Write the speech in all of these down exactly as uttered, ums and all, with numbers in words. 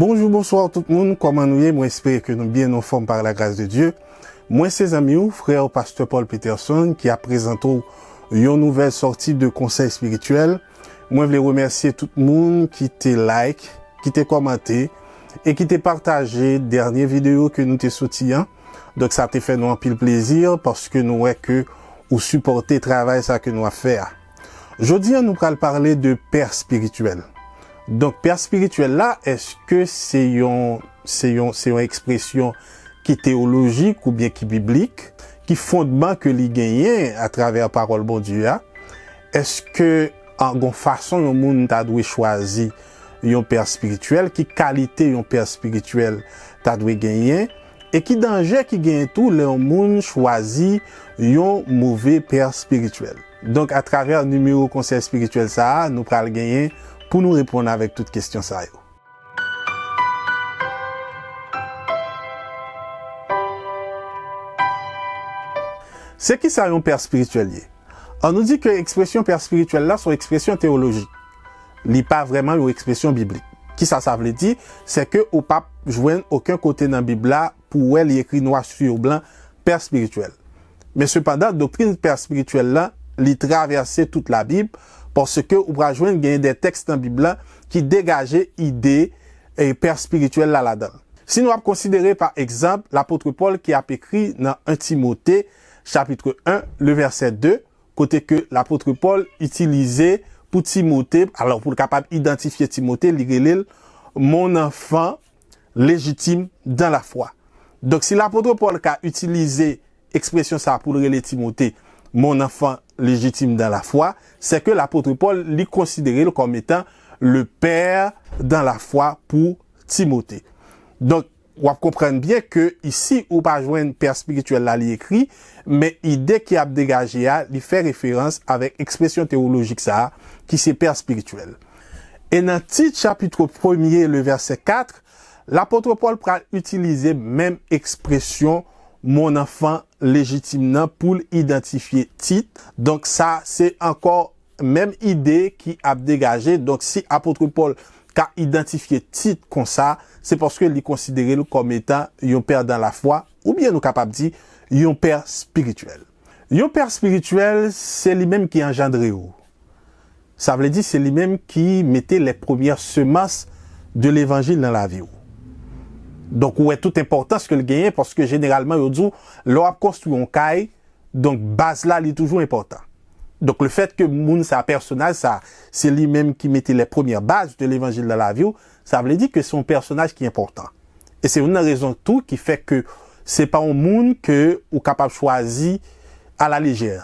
Bonjou, bonswa tout moun, kòman nou ye? Mwen espere ke nou byen, anfòm par la grâce de Dieu. Mwen se zanmi w, frè w, pastè Paul Peterson, ki ap prezante w yon nouvèl sòti de konsèy espirityèl. Mwen vle remèsye tout moun ki te like, ki te kòmante e ki te pataje dènye videyo ke nou te soti an. Donk, sa te fè nou anpil plezi paske nou wè ke ou sipòte travay sa ke nou ap fè a. Jodi a, nou pral pale de pè espirityèl. Donk, pè espirityèl la, èske se yon, se yon, se yon ekspresyon ki teyolojik oubyen ki biblik? Ki fondman ke li genyen atravè pawòl Bondye a? Èske an gon fason yon moun ta dwe chwazi yon pè espirityèl? Ki kalite yon pè espirityèl ta dwe genyen? E ki danje ki genyen tou lè yon moun chwazi yon move pè espirityèl? Donk, atravè nimewo konsèy espirityèl sa a, nou pral genyen pou nou reponn avèk tout kesyon sa yo. Se ki sa yon pè espirityèl ye? An nou di ke ekspresyon pè espirityèl la se yon ekspresyon teyolojik. Li pa vrèman yon ekspresyon biblik. Ki sa sa vle di? Se ke ou p ap jwenn okenn kote nan Bib la pou w wè li ekri nwa sou blan pè espirityèl. Men sepandan, doktrin pè espirityèl la, li travèse tout Labib, paske ou pral jwenn genyen de tèks nan Bib la ki degaje ide e pè espirityèl la ladan l. Si nou ap konsidere, pa egzanp, lapot Pòl ki ap ekri nan en Timote, chapit en, le vèsè de, kote ke lapot Pòl itilize pou Timote, alò, pou l kapab idantifye Timote, li rele l mon enfant légitime dans la foi. Donk, si lapot Pòl ka itilize ekspresyon sa a pou l rele Timote mon enfant légitime dans la foi, se ke lapot Pòl, li konsidere l kòm etan le père dans la foi pou Timote. Donk, w ap konprann byen ke isi ou pa jwenn pè espirityèl la li ekri, men ide ki ap degaje a, li fè referans avèk ekspresyon teyolojik sa a, ki se pè espirityèl. E nan Tit, chapit premye, le vèsè kat, lapot Pòl pral itilize menm ekspresyon mon enfant légitime nan pou l idantifye Tit. Donk, sa se ankò menm ide ki ap degaje. Donk, si apot Pòl ka idantifye Tit konsa, se paske li konsidere l kòm etan yon pè dans la foi, oubyen nou kapab di yon pè espirityèl. Yon pè espirityèl, se li menm ki anjandre w. Sa vle di, se li menm ki mete les premières semences de l'évangile nan lavi w. Donk, ou wè tout enpòtans ke l genyen, paske jeneralman, yo di w, lè w ap konstwi yon kay, donk, baz la, li toujou enpòtan. Donk, le fèt ke moun sa, pèsonaj sa, se li menm ki mete les premières bases de l'évangile nan lavi w, sa vle di ke se yon pèsonaj ki enpòtan. E se youn nan rezon tou ki fè ke se pa yon moun ke ou kapab chwazi a la lejè.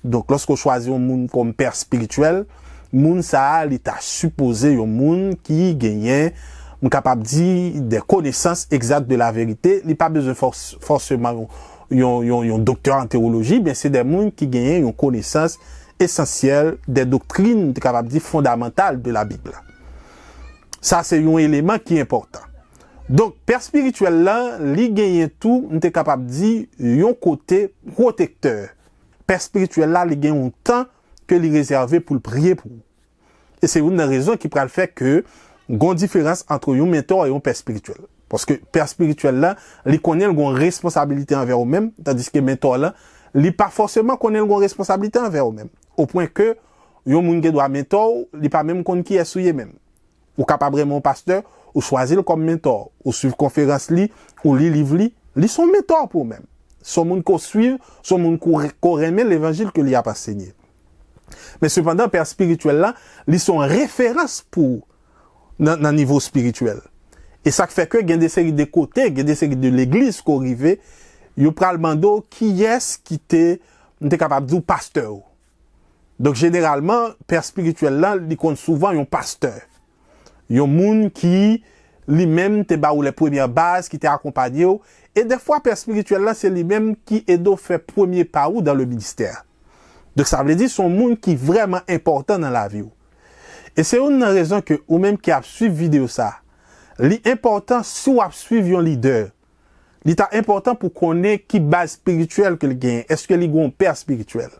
Donk, lòske w chwazi yon moun kòm pè espirityèl, moun sa a, li ta sipoze yon moun ki genyen, m kapab di, des connaissances exactes de la vérité. Li pa bezwen fòs-, fòseman yon, yon, yon, yon doktè an tewoloji, men se de moun ki genyen yon konesans esansyèl de doktrin, m te kapab di, fondamantal de la Bib la. Sa se yon eleman ki enpòtan. Donk, pè espirityèl la, li genyen tou, m te kapab di, yon kote pwotektè. Pè espirityèl la, li gen yon tan ke li rezève pou l priye pou ou. E se youn nan rezon ki pral fè ke gon diferans ant yon mentò e yon pè espirityèl. Paske pè espirityèl la, li konnen l gon responsabilite anvè ou menm, tandiske mentò la, li pa fòseman konnen l gon responsabilite anvè ou menm. O pwen ke yon moun gen dwa mentò w, li pa menm konn kiyès ou ye menm. Ou kapab renmen yon pastè, ou chwazi l kòm mentò, ou swiv konferans li, ou li liv li, li se yon mentò pou ou menm. Se yon moun ke w swiv, se yon moun ke w re-, ke w renmen levanjil ke li ap ansenye. Men sepandan, pè espirityèl la, li se yon referans pou ou nan, nan nivo espirityèl. E sa k fè ke gen de seri de kote, gen de seri de legliz ke w rive, yo pral mande w kiyès ki te, m te kapab di w, pastè w. Donk, jeneralman, pè espirityèl la, li konn souvan yon pastè. Yon moun ki, li menm, te ba ou les premières bases, ki te akonpaye w. E dèfwa, pè espirityèl la, se li menm ki ede w fè premye pa ou dans le ministère. Donk, sa vle di, se yon moun ki vrèman enpòtan nan lavi w. E se youn nan rezon ke ou menm ki ap swiv videyo sa, li enpòtan si w ap swiv yon lidè, li ta enpòtan pou konnen ki baz espirityèl ke l genyen. Èske li gen yon pè espirityèl?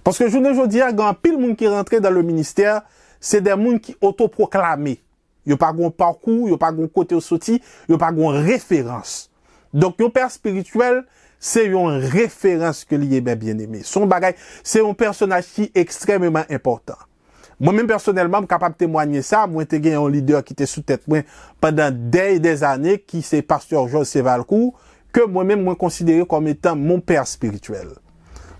Paske jounen jodi a, gen anpil moun ki rantre dans le ministère, se de moun ki otopwoklame. Yo pa gen yon pakou, yo pa gen yon kote yo soti, yo pa gen yon referans. Donk, yon pè espirityèl, se yon referans ke li ye, mè byeneme. Se yon bagay, se yon pèsonaj ki ekstrèmeman enpòtan. Mwen menm pèsonèlman, m kapab temwanye sa, mwen te gen yon lidè ki te sou tèt mwen pandan dè e dè zane, ki se pastè Georges Sevalcourt, ke mwen menm mwen konsidere kòm etan mon pè espirityèl.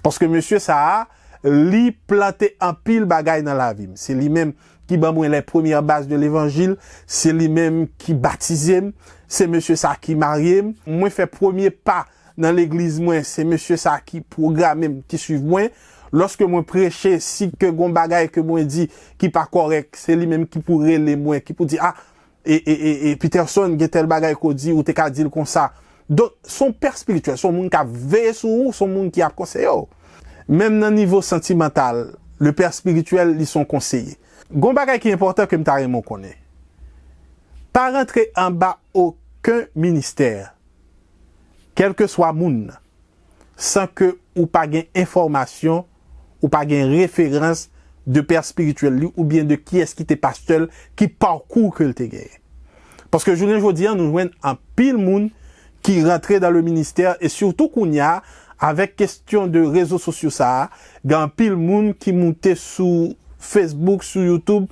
Paske mesye sa a, li plante anpil bagay nan lavi m. Se li menm ki ban mwen les premières bases de l'évangile, se li menm ki batize m, se mesye sa ki marye m. Mwen fè premye pa nan legliz mwen, se mesye sa ki pwograme m, ki swiv mwen. Lòske mwen preche, si ke gon bagay ke mwen di ki pa kòrèk, se li menm ki pou rele mwen, ki pou di, a, e, e, e, e Peterson, gen tèl bagay ke w di, ou te ka di l konsa. Donk, se yon pè espirityèl, se yon moun k ap veye sou ou, se yon moun ki ap konseye w. Menm nan nivo santimantal, le pè espirityèl, li se yon konseye. Gon bagay ki enpòtan ke m ta renmen w konnen. Pa rantre anba okenn ministè, kèlkeswa moun nan, san ke ou pa gen enfòmasyon, ou pa gen referans de pè espirityèl li oubyen de kiyès ki te pastè l, ki pakou ke l te genyen. Paske jounen jodi a, nou jwenn anpil moun ki rantre dan le ministè, e sitou kounye a, avèk kesyon de rezo sosyo sa a, gen anpil moun ki moute sou Facebook, sou YouTube,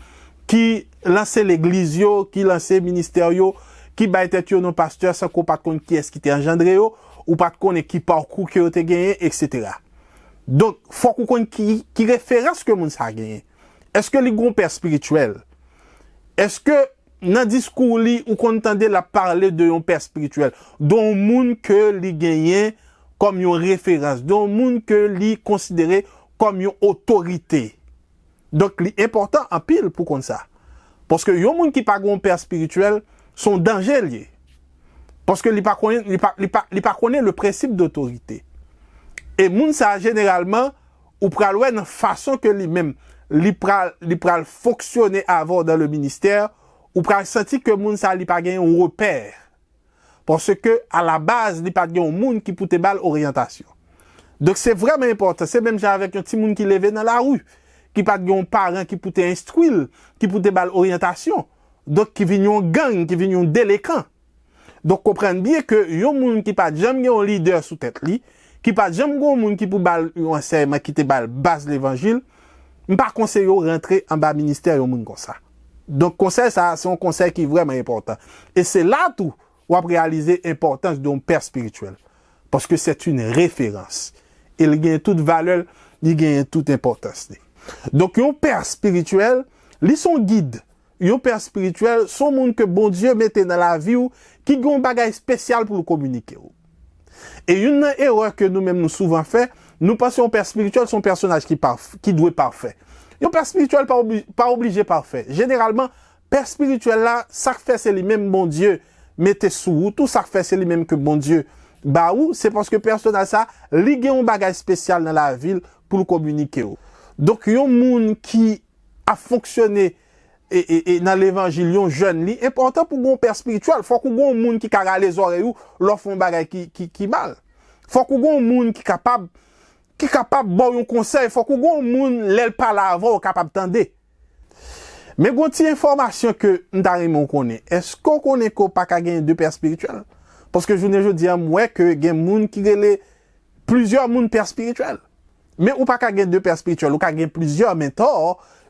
ki lanse legliz yo, ki lanse ministè yo, ki bay tèt yo non pastè san ke w pa t konn kiyès ki te anjandre yo, ou pa t konnen ki pakou ke yo te genyen, etsetera. Donk, fòk ou konn ki, ki referans ke moun sa a genyen. Èske li gen yon pè espirityèl? Èske nan diskou li, ou konn tande l ap pale de yon pè espirityèl, de yon moun ke li genyen kòm yon referans, de yon moun ke li konsidere kòm yon otorite? Donk, li enpòtan anpil pou konn sa. Paske yon moun ki pa gen yon pè espirityèl, se yon danje l ye. Paske li pa konnen, li pa, li pa, li pa konnen le prensip dotorite. E moun sa a, jeneralman, ou pral wè nan fason ke li menm, li pral, li pral fonksyone avè w dan le ministè, ou pral santi ke moun sa a, li pa gen yon repè. Paske, a la baz, li pa t gen yon moun ki pou te ba l oryantasyon. Donk, se vrèman enpòtan. Se menm jan avèk yon timoun ki leve nan lari, ki pa t gen yon paran ki pou te enstwi l, ki pou te ba l oryantasyon. Donk, ki vin yon gang, ki vin yon delenkan. Donk, konprann byen ke yon moun ki pa t janm gen yon lidè sou tèt li, ki pa t janm gen yon moun ki pou ba l yon ansèyman, ki te ba l baz levanjil, m pa konseye w rantre anba ministè yon moun konsa. Donk, konsèy sa a, se yon konsèy ki vrèman enpòtan. E se la tou, w ap reyalize enpòtans de yon pè espirityèl. Paske c'est une référence. E li genyen tout valè l, li genyen tout enpòtans li. Donk, yon pè espirityèl, li se yon gid. Yon pè espirityèl, se yon moun ke Bondye mete nan lavi w, ki gen yon bagay espesyal pou l kominike w. E youn nan erè ke nou menm nou souvan fè, nou panse yon pè espirityèl se yon pèsonaj ki paf-, ki dwe pafè. Yon pè espirityèl pa obli-, pa oblije pafè. Jeneralman, pè espirityèl la, sa k fè se li menm Bondye mete sou wout ou, sa k fè se li menm ke Bondye ba ou, se paske pèsonaj sa, li gen yon bagay espesyal nan lavi l pou l kominike w. Donk, yon moun ki ap fonksyone e, e, e nan levanjil, yon jèn, li enpòtan pou w gen yon pè espirityèl. Fòk ou gen yon moun ki ka rale zòrèy ou lè w fè yon bagay ki, ki, ki mal. Fòk ou gen yon moun ki kapab, ki kapab ba w yon konsèy. Fòk ou gen yon moun, lè l pale avè w, ou kapab tande. Men gen yon ti enfòmasyon ke m ta renmen w konnen. Èske w konnen ke w pa ka genyen de pè espirityèl? Paske jounen jodi a, m wè ke gen moun ki rele plizyè moun pè espirityèl. Men ou pa ka gen de pè espirityèl. Ou ka gen plizyè mentò,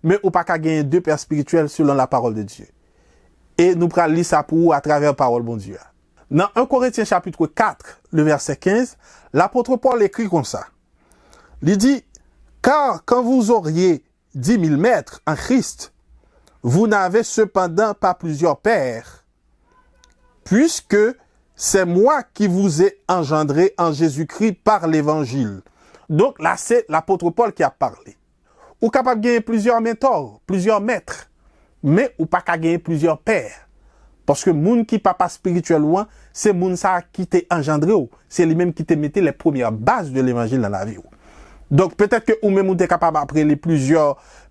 men ou pa ka gen de pè espirityèl selon la parole de Dieu. E nou pral li sa pou ou atravè pawòl Bondye a. Nan en Korentyen chapit kat, le vèsè kenz, lapot Pòl ekri konsa. Li di, car quand vous auriez dix mille maîtres en Christ, vous n'avez cependant pas plusieurs pères, puisque c'est moi qui vous ai engendré en Jésus-Christ par l'évangile. Donk, la, se lapot Pòl ki ap pale. Ou kapab genyen plizyè mentò, plizyè mèt, men ou pa ka genyen plizyè pè. Paske moun ki papa espirityèl ou an, se moun sa a ki te anjandre w, se li menm ki te mete les premières bases de l'évangile nan lavi w. Donk, petèt ke ou menm ou te kapab ap rele plizyè,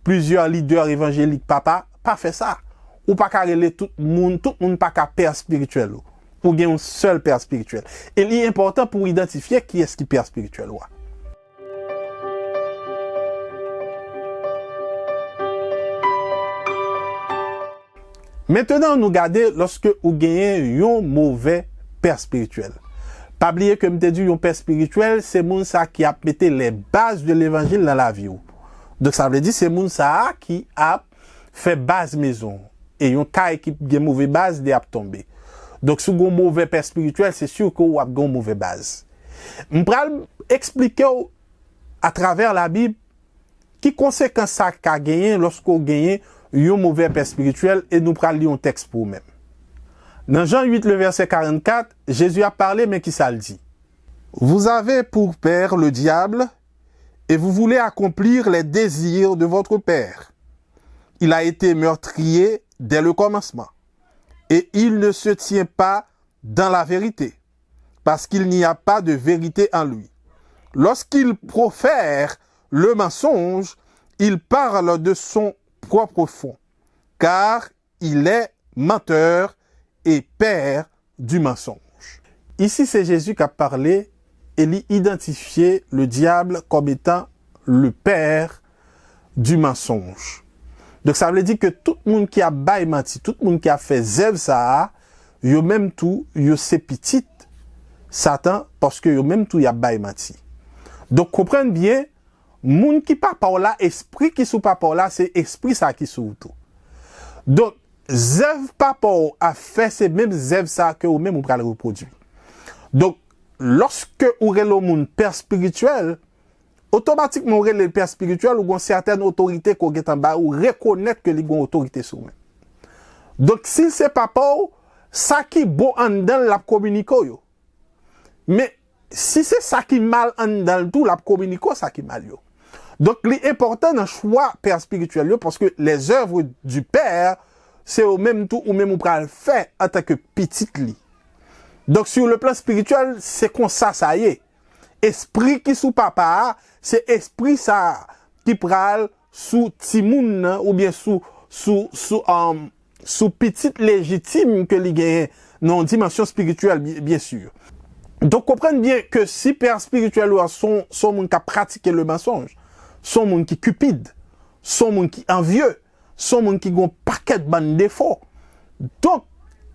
plizyè lidè evanjelik papa, pa fè sa. Ou pa ka rele tout moun, tout moun pa ka pè espirityèl ou. Ou gen yon sèl pè espirityèl. E li enpòtan pou w idantifye kiyès ki pè espirityèl ou a. Mentenan, nou gade lòske ou genyen yon move pè espirityèl. Pa bliye ke m te di yon pè espirityèl, se moun sa ki ap mete les bases de l'évangile nan lavi w. Donk, sa vle di se moun sa a ki ap fè baz mezon. E yon kay ki gen move baz, li ap tonbe. Donk, si w gen yon move pè espirityèl, se si ke w ap gen yon move baz. M pral eksplike w atravè Labib ki konsekans sa ka genyen lòske w genyen yon move pè espirityèl, e nou pral li yon tèks pou ou menm. Nan Jan uit, le vèsè karannkat, Jezi ap pale, men kisa l di? Vous avez pour père le diable, et vous voulez accomplir les désirs de votre père. Il a été meurtrier dès le commencement, et il ne se tient pas dans la vérité, parce qu'il n'y a pas de vérité en lui. Lorsqu'il profère le mensonge, il parle de son propre fond, car il est menteur et père du mensonge. Isi, se Jezi k ap pale e li idantifye le diable comme étant le père du mensonge. Donk, sa vle di ke tout moun ki ap bay manti, tout moun ki ap fè zèv sa a, yo menm tou, yo se pitit Satan, paske yo menm tou, y ap bay manti. Donk, konprann byen, moun ki papa w la, espri ki sou papa w la, se espri sa ki sou ou tou. Donk, zèv papa w ap fè, se menm zèv sa ke ou menm ou pral repwodui. Donk, lòske ou rele yon moun pè espirityèl, otomatikman ou rele l pè espirityèl, ou gen yon sètèn otorite ke w gentan bay, ou rekonèt ke li gen yon otorite sou ou menm. Donk, si l se papa w, sa ki bon anndan l, l ap kominike w yo. Men, si se sa ki mal anndan l tou, l ap kominike w sa ki mal yo. Donk, li enpòtan nan chwa pè espirityèl yo, paske les œuvres du père, se yo menm tou, ou menm ou pral fè antanke pitit li. Donk, sur le plan spirituel, se konsa sa ye. Espri ki sou papa a, se espri sa a ki pral sou timoun nan, oubyen sou, sou, sou, um, sou pitit lejitim ke li genyen nan yon dimansyon espirityèl, byen, byen si. Donk, konprann byen ke si pè espirityèl ou a se yon, se yon moun k ap pratike le mensonge, se yon moun ki cupide, se yon moun ki envieux, se yon moun ki gen yon pakèt bann defo. Donk,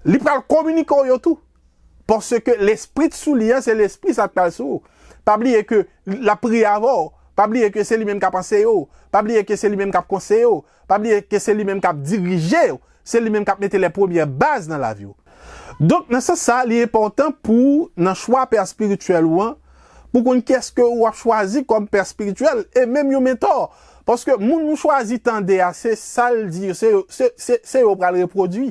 li pral kominike w yo tou. Paske lespri k sou li an, se lespri sa k pral sou ou. Pa bliye ke l ap priye avè w. Pa bliye ke se li menm k ap anseye w. Pa bliye ke se li menm k ap konseye w. Pa bliye ke se li menm k ap dirije w. Se li menm k ap mete les premières bases nan lavi w. Donk, nan sans sa, li enpòtan pou, nan chwa pè espirityèl ou an, pou konn kiyès ke w ap chwazi kòm pè espirityèl, e menm yon mentò. Paske moun ou chwazi tande a, se sa l di, se, se, se, se yo w pral repwodui.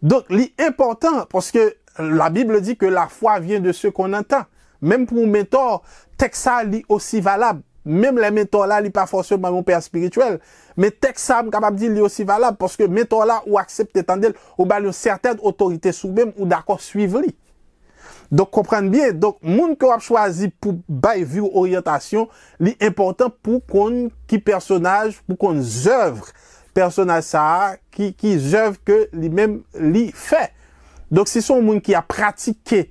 Donk, li enpòtan, paske la Bible dit que la foi vient de ce qu'on entend. Menm pou yon mentò, tèks sa a, li osi valab. Menm lè mentò la, li pa fòseman yon pè espirityèl, men tèks sa a, m kapab di, li osi valab, paske mentò la, ou aksepte tande l, ou ba l yon sètèn otorite sou ou menm, ou dakò swiv li. Donk, konprann byen. Donk, moun ke w ap chwazi pou bay vi w oryantasyon, li enpòtan pou konn ki pèsonaj, pou konn zèv pèsonaj sa a, ki, ki zèv ke li menm li fè. Donk, si se yon moun ki ap pratike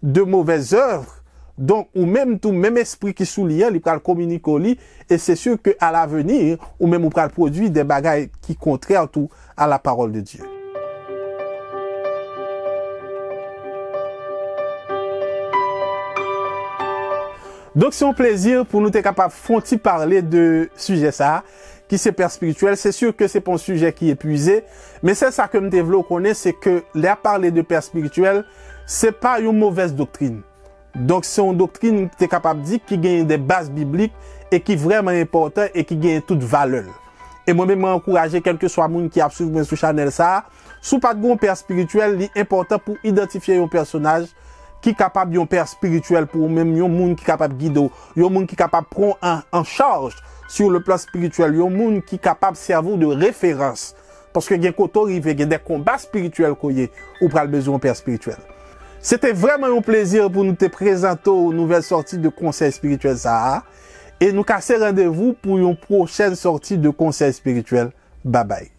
de mauvaises œuvres, donk, ou menm tou, menm espri ki sou li an, li pral kominike w li, e se si ke à l'avenir, ou menm ou pral pwodui de bagay ki kontrè tou à la parole de Dieu. Donk, se yon plezi pou nou te kapab fè yon ti pale de sijè sa a, ki se pè espirityèl. Se si ke se pa yon sijè ki epwize, men sèl sa ke m te vle w konnen, se ke lè y ap pale de pè espirityèl, se pa yon movèz doktrin. Donk, se yon doktrin, m te kapab di, ki genyen de baz biblik e ki vrèman enpòtan e ki genyen tout valè l. E mwen menm, mwen ankouraje kèlkeswa moun ki ap swiv mwen sou chanèl sa a, si w pa t gen yon pè espirityèl, li enpòtan pou w idantifye yon pèsonaj ki kapab yon pè espirityèl pou ou menm, yon moun ki kapab gide w, yon moun ki kapab pran w an, an chaj sur le plan spirituel, yon moun ki kapab sèvi w de referans. Paske gen kote w rive, gen de konba espirityèl ke w ye, ou pral bezwen yon pè espirityèl. Se te vrèman yon plezi pou nou te prezante w nouvèl sòti de konsèy espirityèl sa a. E nou kase randevou pou yon pwochèn sòti de konsèy espirityèl. Babay.